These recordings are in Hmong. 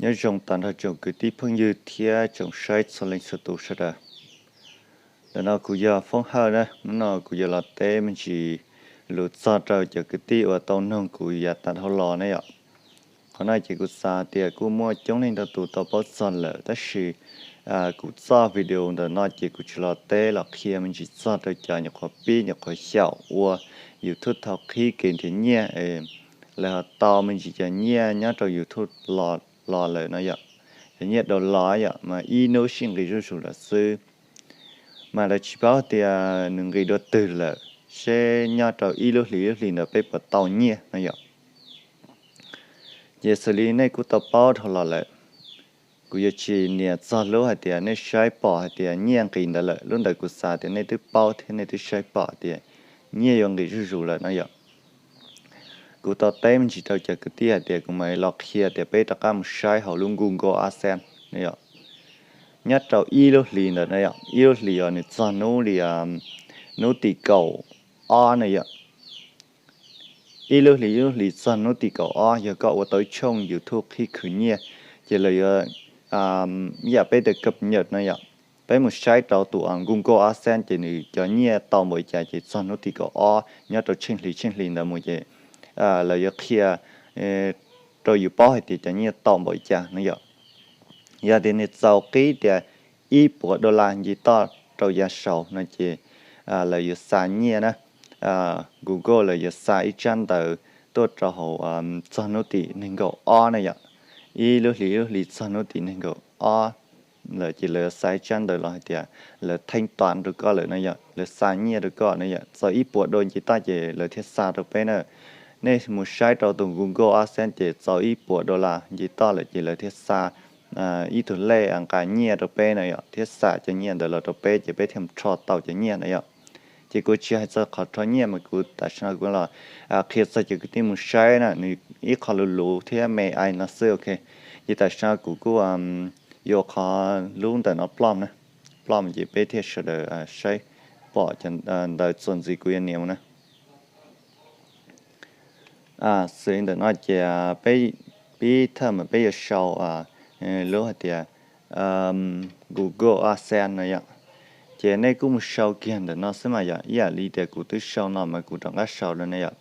Nyob zoo tag nrho tsoom kwv tij phooj ywg thiab tsoom saib txhua leej txhua tus sawv daws. Ntawm no kuv yog Foob Hawj na, hnub no kuv yuav los teb me ntsis lus txog rau cov kwv tij uas tau noog kuv yav tas dhau los ne yom. Qhov no ces kuv xav tias kuj muaj coob leej ntau tus tau paub txog lawm, tab sis kuv txoj video ntawm no ces kuv tsuas los teb los qhia me ntsis txog rau cov nyuam qhuav pib nyuam qhuav xyaum ua YouTube thaum qhib kev nrhiav nyiaj, lawv ho tau me ntsis cov nyiaj nyob rau YouTube los lawm no yom. Cov nyiaj dollar yom, mas ib hnub sib nqis zuj zus lawm xwb. Mas lawv tsis paub tias nws nqis dua twg lawm, seb nyob rau ib lub hlis ib lub hlis ntawd peb puas tau nyiaj no yom. Ces xws li nej kuj tau paub dhau los lawm, kuv yuav tsis nias txog lub hais tias nej saib pom hais tias nyiaj nqis ntawd lawm, lub ntawd kuv xav tias nej twb paub thiab nej twb saib pom tias nyiaj yuav nqis zuj zus lawm no yom. Kuv tau teb me ntsis rau cov kwv tij hais tias kuv mam los qhia tias peb rov qab mus saib hauv lub Google AdSense no yom. Nyob rau ib lub hlis ntawd no yom, ib lub hlis uas nws txog hnub li, hnub tim kaum ob no yom. Ib lub hlis ib lub hlis txog hnub tim kaum ob yog koj ua tau ib tshooj YouTube qhib khwv nyiaj, ces lawv yuav, ib yam peb tias kab nyam no yom, peb mus saib rau tus Google AdSense ces nws cov nyiaj tau npaum li cas, ces txog hnub tim kaum ob nyob rau tsheej hlis tsheej hlis ntawd mus ces lawv yuav qhia rau yus paub hais tias cov nyiaj tau npaum li cas no yom. Yog tias nws txaus qib tias ib puas dollar nce toj rau yav saud no ces lawv yuav xa nyiaj na. Google lawv yuav xa ib tsab ntawv tuaj rau hauv txog hnub tim nees nkaum ob na yom. Ib lub hlis ib lub hlis txog hnub tim nees nkaum ob lawm ces lawv yuav xa ib tsab ntawv los hais tias lawv theej tuam rau koj lawm no yom, lawv xa nyiaj rau koj no yom, txaus ib puas dollar nce toj ces lawv thiaj xa rau peb na. Nej mus saib rau tus Google AdSense ces txaus ib puas dollar nce toj lawm ces lawv thiaj xa ib tug lej nqa nyiaj rau peb no yom, thiaj xa cov nyiaj ntawd los rau peb ces peb thiaj mus rho tau cov nyiaj na yom. Ces kuv tsis hais txog qhov rho nyiaj mas kuv tam sim no kuv los qhia txog cov kwv tij mus saib na, nws ib qho luv luv thiab me ais no xwb, ok. Ces tam sim no kuv kuj yuav qhov lub ntawm no ploj na, ploj ces peb thiaj sawv daws saib pom cov ntawv txuas ntxiv kuv yuav nias mus na. Xws li ntawm no ces peb, pib thawj mas peb yuav sau lub hais tias Google AdSense no yom. Ces nej kuj mus sau kiag ntawm no xwb mas yom, ib yam li tias kuv twb sau no mas kuv rov qab sau rau nej yom.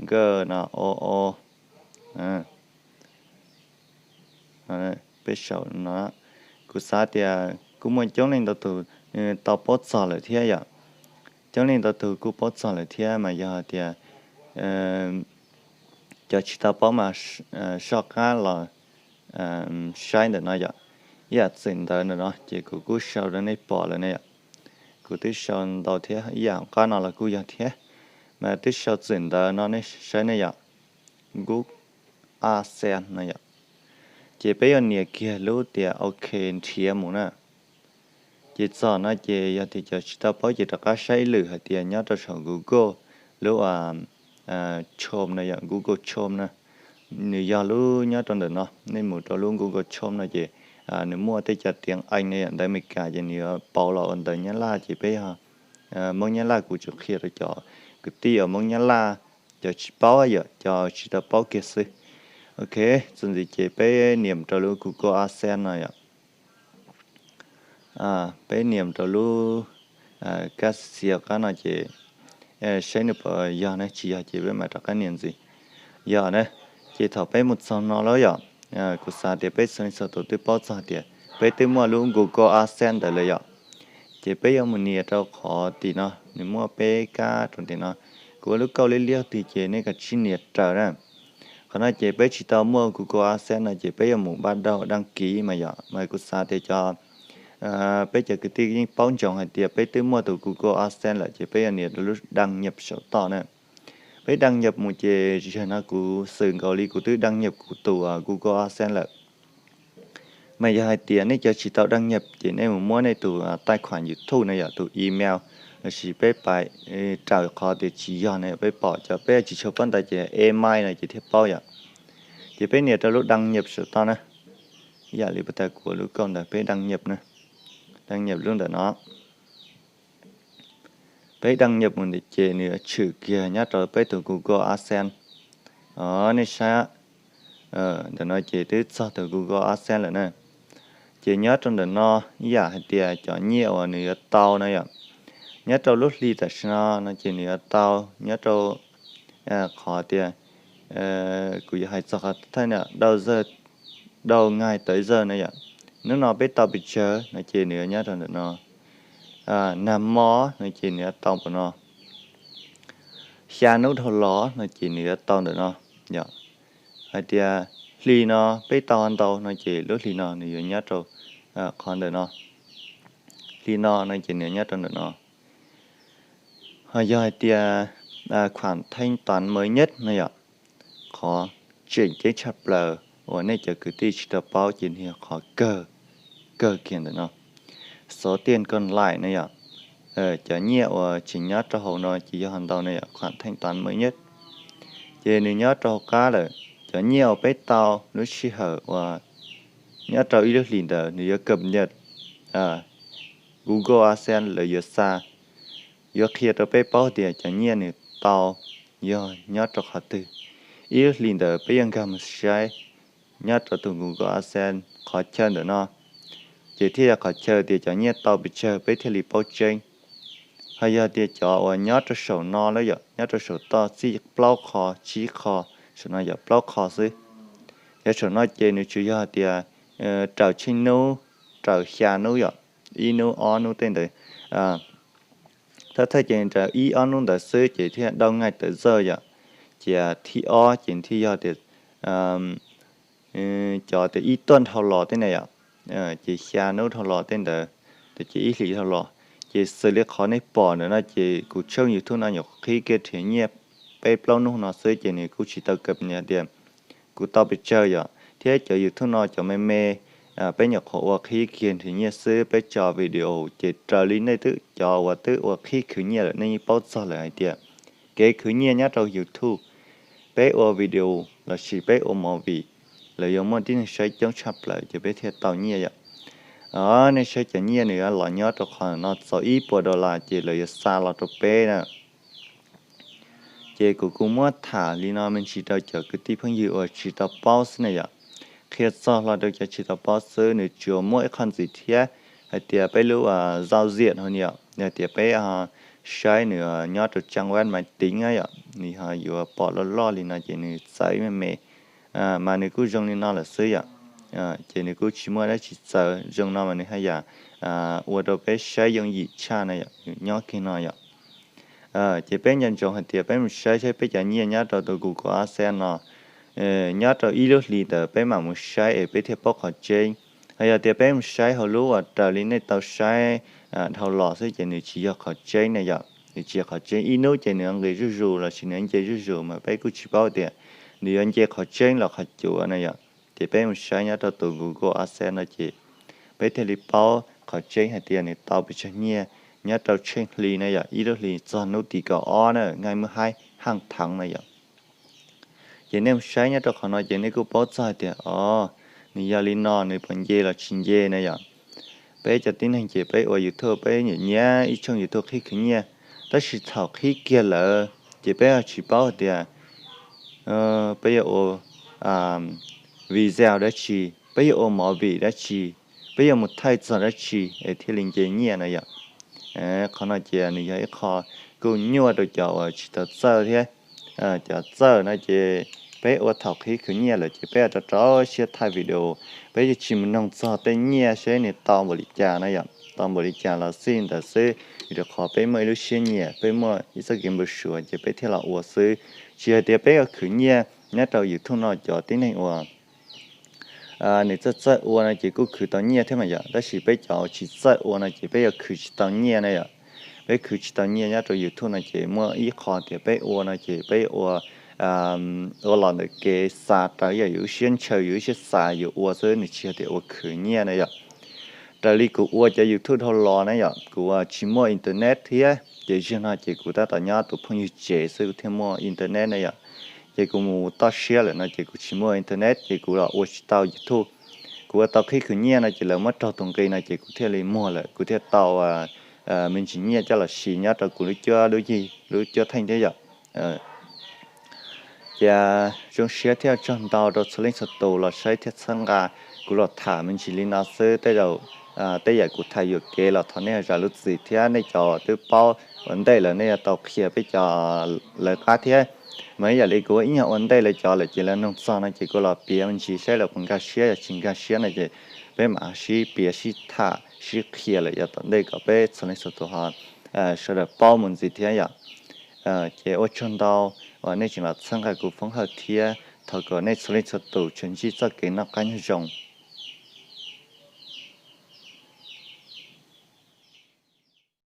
Nkawj no o o, peb sau no. Kuv xav tias kuj muaj coob leej ntau tus tau paub txog lawm thiab yom. Coob leej ntau tus kuj paub txog lawm thiab mas yog hais tias cov tsis tau paub mas soj qab los saib ntawm no yom. Ib yam txwm ntawv ntawm no ces kuv kuj sau rau nej pom lawm ne yom. Kuv twb sau ntau thiab, ib yam hauv qab no los kuj yog thiab. Mas twb sau txwm ntawv no nej saib ne yom. Google AdSense no yom. Ces peb yuav nias kiag lub tias ok nrhiav mus na. Ces txog no ces yog tias cov tsis tau paub ces rov qab saib ib lwm hais tias nyob rau saum Google lub Chrome no yom, Google Chrome na. Nws yog lub nyob rau ntawm no, nej mus rau lub Google Chrome no ces nws muaj tej cov tiav ees no yom, ntawv Amelikas ces nws yuav pauv los ua ntawv Nyab Laj ces peb yog Hmoob Nyab Laj, kuv tsuas qhia rau cov kwv tij uas Hmoob Nyab Laj, cov tsis paub yom, cov tsis tau paub kiag xwb. Ok, txuas ntxiv ces peb nias rau lub Google AdSense no yom. Peb nias rau lub kab xiav qab no ces saib nws puas yog ne, tsis yog ces peb mam rov qab nias ntxiv. Yog ne, ces thaum peb mus txog no lawm yom, kuv xav tias peb txhua leej txhua tus twb paub txog tias peb twb muaj lub Google AdSense ntawd lawm yom. Ces peb yuav mus nias rau qhov tim no, nws muaj peb kab rau tim no. Kuv ua lub kauj liab liab tiag ces nej kav tsij nias raws na. Qhov no ces peb tsis tau muaj Google AdSense no ces peb yuav mus npaj dau daj kiv mas yom, mas kuv xav tias cov peb cov kwv tij yeej paub ntsoov hais tias peb twb muaj tus Google AdSense lawm ces peb yuav nias rau lub daj nyam saum toj na. Peb daj nyam mus ces zaum no kuv xwm nkaus li kuv twb daj nyam kuv tus Google AdSense lawm. Mas yog hais tias nej cov tsis tau daj nyam ces nej mus muab nej tus taij khuam YouTube na yom, tus email, lossis peb pais raws qhov tias tsis yog na yom, peb pom cov peb tsis tshua paub ntawv ces email no ces thiaj paub yom. Ces peb nias rau lub daj nyam saum toj na. Ib yam li puag ta kuv ua lub kauj ntawd peb daj nyam na, daj nyam lub ntawm no. Peb daj nyam mus ntawd ces nws yuav tshwm kiag nyob rau peb tus Google AdSense. Nej saib, Ntawm no ces twb txog tus Google AdSense lawm na. Ces nyob rau ntawm no ib yam hais tias cov nyiaj uas nws yuav tau no yom, nyob rau lub hli tam sim no no ces nws yuav tau nyob rau qhov tias, kuv yuav hais txog qhov thawj no, đào ngài tới giờ no yom. Hnub no peb tau pes tsawg no ces nws yuav nyob rau ntawm no. Nag hmo no ces nws yuav tau ntawm no. Xya hnub dhau los no ces nws yuav tau ntawm no yom. Hais tias hli no peb tau ntau no ces lub hli no nws yuav nyob rau qhov ntawm no. Hli no no ces nws yuav nyob rau ntawm no. Ho yog hais tias khoảng thanh toán mới nhất no yom, qhov tseem ceeb tshaj plaws uas nej cov kwv tij tsis tau paub ces nws yog qhov kawg, kawg kiag ntawm no. Số tiền còn lại no yom, cov nyiaj uas tseem nyob rau hauv no ces yog ntau no yom, khoảng thanh toán mới nhất. Ces nws nyob rau hauv qab lawm, cov nyiaj uas peb tau lub sij hawm uas nyob rau ib lub hlis ntawd nws yuav cập nhật, Google AdSense lawv yuav xa, yuav qhia rau peb paub tias cov nyiaj nws tau yog nyob rau qhov twg. Ib lub hlis ntawd peb yuav nkag mus saib nyob rau tus Google AdSense qhov chaw ntawm no, ces thiaj yog qhov chaw tias cov nyiaj tau pes tsawg peb thiaj li paub tseeb. Ho yog tias cov uas nyob rau saum no lawm yom, nyob rau saum toj txij plaub qho, tsib qho, saum no yog plaub qho xwb. Cov saum no ces nws tsuas yog tias raws tsheej hnub, raws xya hnub yom, ib hnub ob hnub tej ntawd. Thawj thawj ces raws ib ob hnub ntawd xwb ces thiaj đào ngài tới giờ yom. Ces thib ob ces thiaj yog tias cov tias ib tuaj dhau los tej na yom, ces xya hnub dhau los tej ntawd, ces ib hlis dhau los. Ces xws li qhov nej pom ntawm no ces kuv tshooj YouTube no nyuam qhuav qhib kiag nrhiav nyiaj peb plaub hnub no xwb ces nws kuj tsis tau cập nhật tias kuv tau pes tsawg yom. Thiab cov YouTube no cov me me, peb nyuam qhuav ua qhib kiag nrhiav nyiaj xwb, peb tso video ces raws li nej twb, cov uas twb ua qhib khwv nyiaj lawm nej yeej paub txog lawm hais tias kev khwv nyiaj nyob rau YouTube, peb ua video lossis peb ua movie, lawv yuav muaj tib neeg saib coob tshaj plaws ces peb thiaj tau nyiaj yom. Nej saib cov nyiaj nws yuav los nyob rau qhov no txaus ib puas dollar ces lawv yuav xa los rau peb na. Ces kuv kuj muab tham li no me ntsis rau cov kwv tij phooj ywg uas tsis tau paub xwb na yom. Qhia txog hlo rau cov tsis tau paub xwb, nws tsuas muaj ib qho ntxiv thiab hais tias peb lub giao diện hauv no yom, yog tias peb saib nws nyob rau trang web máy tính yom, nws ho yuav pom loj loj li no ces nws txawv ib me me, mas nws kuj zoo li no lawm xwb yom. Ces nws kuj tsis muaj dab tsi txawv, zoo no mas nws haj yam ua rau peb saib yooj yim tshaj no yom, nws nyob kiag no yom. Ces peb nco ntsoov hais tias peb mus saib saib peb cov nyiaj nyob rau tus Google AdSense no, nyob rau ib lub hlis ntawd peb mam mus saib es peb thiaj paub qhov tseeb. Ho yog tias peb mus saib hauv lub uas raws li nej tau saib dhau los xwb ces nws tsis yog qhov tseeb na yom. Nws tsis yog qhov tseeb, ib hnub ces nws nqis zuj zus lossis nws nce zuj zus mas peb kuj tsis paub tias nws yuav nce qhov tseeb los qhov cuav na yom. Ces peb mus saib nyob rau tus Google AdSense no ces peb thiaj li paub qhov tseeb hais tias nws tau pes tsawg nyiaj nyob rau tsheej hli na yom, ib lub hlis txog hnub tim kaum ob na, ngày mười hai tháng na yom. Ces nej mus saib nyob rau qhov no ces nej kuj paub txog hais tias, o, nws yog li no, nws puas nce los tsis nce na yom. Peb cov tib neeg ces peb ua YouTube, peb nyiam nyiam ib tshooj YouTube qhib khwv nyiaj, tab sis thaum qhib kiag lawm ces peb ho tsis paub hais tias peb yuav ua video dab tsi, peb yuav ua movie dab tsi, peb yuav mus thaij txog dab tsi es thiaj li nce nyiaj na yom. Qhov no ces nws yog ib qho kuj nyuaj rau cov uas tsis tau txawj thiab. Cov txawj no ces peb ua thaum qhib khwv nyiaj lawm ces peb rau rau siab thaij video, peb yeej tsis mus noog txog tej nyiaj seb nws tau npaum li cas na yom, tau npaum li cas los xij ntawd xwb, vim rau qhov peb muaj ib lub siab nyiam, peb muaj ib txoj kev npau suav ces peb thiaj los ua xwb. Tsis hais tias peb ua khwv nyiaj nyob rau YouTube no cov tib neeg uas nws txawj txawj ua no ces kuj khwv tau nyiaj thiab mas yom, tab sis peb cov uas tsis txawj ua no ces peb yuav khwv tsis tau nyiaj na yom. Peb khwv tsis tau nyiaj nyob rau YouTube no ces muaj ib qho tias peb ua no ces peb ua ua los ntawm kev xav rawv yam yus lub siab ntshaw yus lub siab xav yus ua xwb, nws tsis yog tias ua khwv nyiaj na yom. Raws li kuv ua cov YouTube dhau los na yom, kuv tsis muaj internet thiab ces zaum no ces kuv tab tom nyob tus phooj ywg tsev xwb kuv thiaj muaj internet na yom. Ces kuv mus toj siab lawm no ces kuv tsis muaj internet ces kuv los ua tsis tau YouTube. Kuv ua tau qhib khwv nyiaj no ces lawv muab raug tus nqi no ces kuv thiaj li muag lawm, kuv thiaj tau me ntsis nyiaj coj los siv nyob rau kuv lub cuab, lub cuab theej thiab yom. Ces zoo siab thiab tsaug ntau rau txhua leej txhua tus los saib thiab txhawb nqa kuv los tham me ntsis li no xwb. Tej zaum tej yam kuv tham yuam kev los thov nej zam lub txim thiab. Nej cov twb paub ua ntej lawm nej yuav tau qhia peb cov lawv qab thiab. Mas ib yam li kuv ib nyuag ua ntej lawv cov lawm ces lawv nug txog no ces kuv los piav me ntsis saib lawv puas nkag siab, yog tsis nkag siab no ces peb mam sib piav sib tham sib qhia lawm yav tom ntej kom peb txhua leej txhua tus ho sawv daws paub mus ntxiv thiab yom. Ces ua tsaug ntau uas nej tseem los txhawb nqa kuv Foob Hawj thiab thov kom nej txhua leej txhua tus tsuas ntsib txoj kev noj qab nyob zoo.